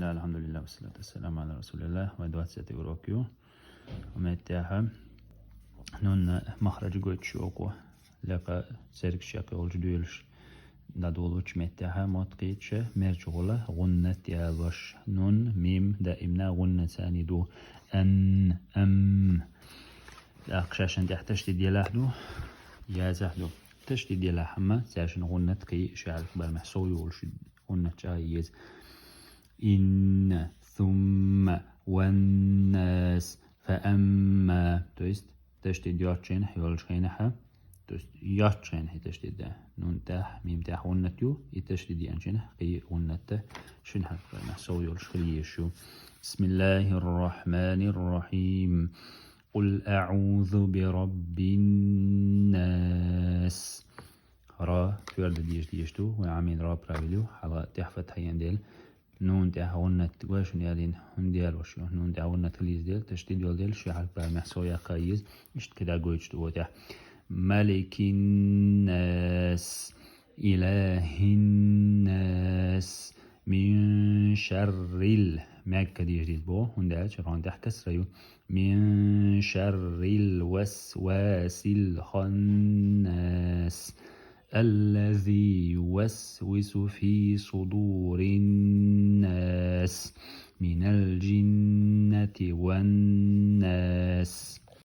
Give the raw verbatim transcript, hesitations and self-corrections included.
Алхьамдулиллах, вассалату вассаламу аля расулиллах. Вай двадцатый урок ю. Метта хьа нун махраж гойтуш оку. Лекха цергаш яккхе олж дуйлуш. Дадулуч метта хьа мот кийча, мерч гула, гуннат ялваш. Нун, мим, даимна гуннат сани ду. Ан, ам. Ахшашан тяхташ ти делах ду. Язах ду. Таш ти делах, амма цашан гуннат кий шалх бармах союлш гуннат ча ез. Инна, сумма, ваннас, фа амма. То есть, таш ти дёрчен, хьёлчен, ха. То есть, йорчен, хи таш ти да. Нун тах, мим тах гуннат ю, и таш ти дянчен, кий гуннат та. Шин хак бармах союлш хил ешу. بسم الله الرحمن الرحيم. قل أعوذ برب الناس. Ра, твёрдо деш, деш ту, ва амин ра правилю, хала тяхфат хаян дел. Нун тях гуннат, гуашун ялин, хун дел вашу. Нун тях гуннат хилиз дел, ташти дел дел, ши хал правилю, соя кайиз, ишт кида гойч ту вот я. ملك الناس. إله الناس. من شر ال. Мягко деш дел бо, хун дел, чуран тях касраю. من شر الوسواس الخناس. الذي يوسوس في صدور الناس. من الجنة والناس.